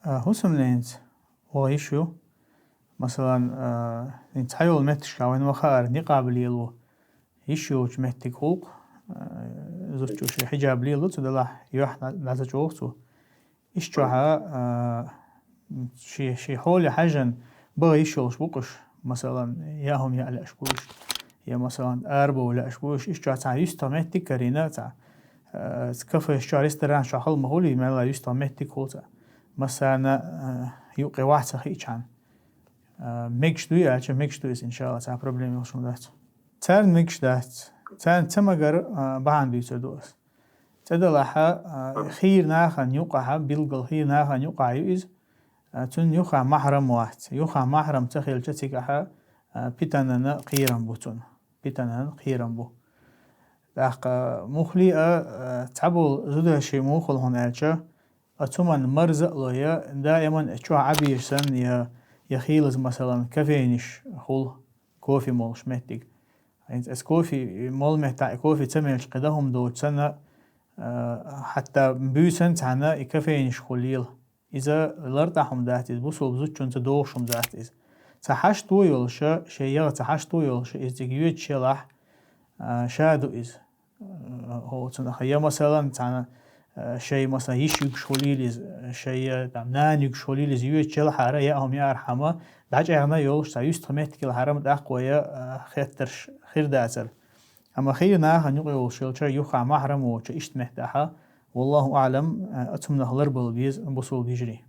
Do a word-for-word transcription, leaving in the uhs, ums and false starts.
ХӀусамненца ваха йиш ю. Масалан, цхьайолу метташка вайн вахаар никъаб лело йиш йолчу меттиг гӀуллакх, зудчо шен хьиджаб лело цу делахь, юьхь дӀа ца чӀогӀу цо. Ишчохьа ши, ши хьоле хьаьжжан баха йиш йолуш бу-кх уьш, масалан, яа хӀума яа лаьаш бу уьш, я, масалан, арабовла лаьаш бу уьш. Ишчохь цхьа юьстах меттиг карийна, цхьа кафеш чохь, ресторанаш чохь хала ма хуьлий, мелла юьстах меттиг хуьлу цхьа. Массарна юккъе вахь ца хиъчхьана. Мегаш дуй аьлча, мегаш ду иза, иншалла, цхьа проблема йолуш хӀума дац. Царна мегаш дац. Царна ца магар бахьана дуьйцур ду ас. ЦӀе далахьа, хийра нахана юкъахьа, билггал хийра нахана юкъахь ю иза, цунна юха махьрам вац. Юха махьрам ца хилча, цигахьа питанана кхерам бу цунна. Питанана кхерам бу. ТӀаккха муххале а цхьаболу зударши муха хуьлу хьуна аьлча, оцу хӀуманна марза а ло, я даиман чохь Ӏабийша санна, я, я хийлаза, масалан, кофейнаш хуьлу, кофе молуш меттиг. ХӀинца аса кофе молу меттахь, и кофе ца мелча кхин дан хӀума доцу санна, хьатта буьйсанна цхьаьна и кофейнаш хуьлийла. Иза лартӀахь хӀума дац иза, бусулба зудчунца догӀуш хӀума дац иза. Цхьа хьашто йолуша, шен ягӀа цхьа хьашто йолуша, иза цига йоьдуш елахь, ша ду иза. ХӀоцунах, я, масалан, цхьана шай, масалан, йиш юьгуш хуьлийла иза, шай, я там нана юьгуш хуьлийла иза, йоьдуш елахьара, яа хӀума яархьама, дӀачӀагӀна йолуш цхьа юьстах меттиг хилахьара, ма тӀаккха я хеттарш хир дацара. Амма хийра нахана юкъа йолуш йолча юха махьрам воцуча иштта меттахьа, валлаху аӀлам, оцу хӀуманах ларбала беза бусулба йижарий.